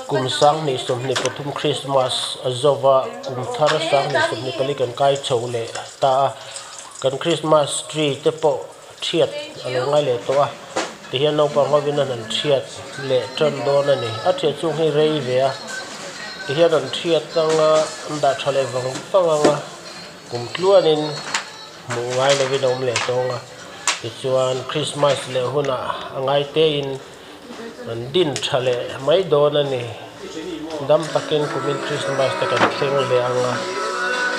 Kum 2023 Krismas a zova kum thar 2024 kan kai chho leh ta a, kan Krismas tree te pawh thiat a lo ngai leh tawh a, tihian naupang hovin an han thiat leh tan dawn a ni. A thiat chung hi rei ve a, tihian an thiat anga an dah tha leh vang vang anga kum tluanin hmuh ngai lovin a awm leh tawng a, tichuan Krismas leh hunah a ngai tein An din tha leh mai dawn a ni. Dam takin kumin Christmas te kan thleng leh ang a,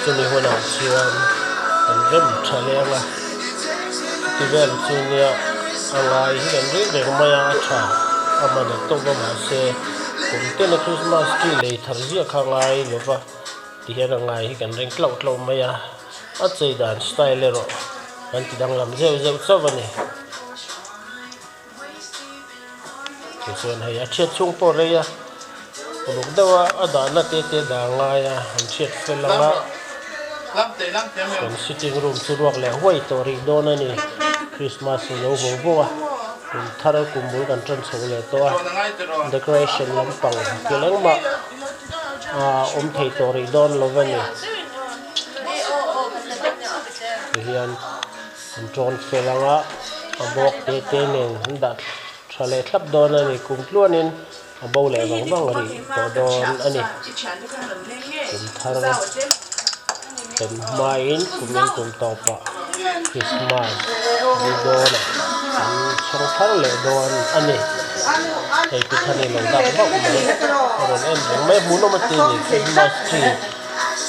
chumi hunah chuan kan rem tha leh ang a. Chuti vel chu nia a ngai hi kan ring reng mai a, a tha a man a tawp a mahse kum tena Christmas tree lei thar ziah kha a ngai lo va, tihian a ngai hi kan ring tlauh tlauh mai a, a chei dan style erawh kan ti danglam zeuh zeuh chauh a ni. Tichuan hei a chhiat chhung pawh rei a, uluk deuh a a dahna te te dah a ngai a, an chhiat fel ang a, kan sitting room chu ruak leh huai tawh rih dawn a ni, Christmas a zo vawng vawng a, kum thar kum bul kan tan chho leh tawh a, decoration lampang thil engmah a awm thei tawh rih dawn lo a ni, tihian. An tawn fel ang a, a bawk te te nen an dah tha leh thlap dawn a ni. Kum tluanin a bo leh vang vang rih tawh dawn a ni. Kum thar thlen hmain kumin kum tawpah Christmas ni dawnah an chhawng thar leh dawn a ni. Hei te khan i lo dak vauh mai a rawn en reng mai a, hmuhnawm a ti a ni Christmas tree.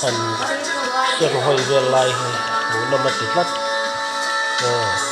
Han ser hawi vel lai hi hmuhnawm a ti tlat aw.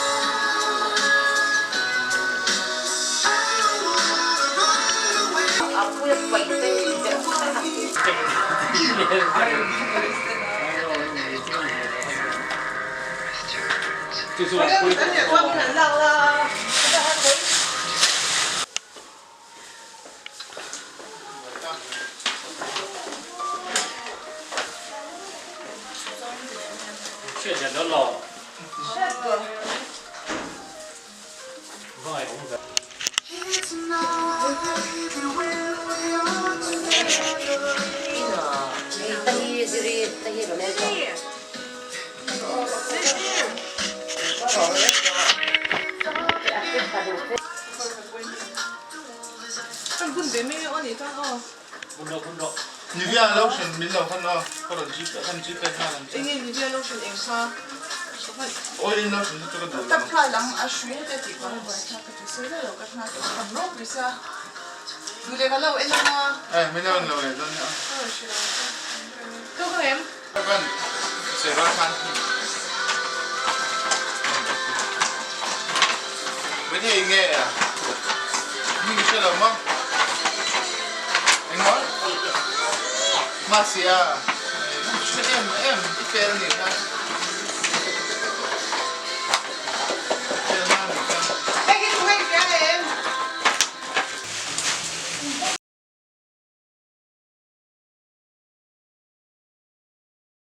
Nivea lotion min lo han aw ka rawn zip kan zip ve nghal ang che. Enge Nivea lotion eng kha Oil lotion hi chu ka duh lo. Ka thla lang a hrui te tih ka buai thlak ka ti sawi lo ka thla te tham rawk rih sia duh leh ka lo en ang a. Eh min lo en lo leh dawn nia. Ka rawn hrilh ang che. Tu ka ngem? Ka Sarah khan Với thì nghe à? Mình sẽ làm không? Anh nói Mà xì à? Em em, ít phê là gì ha?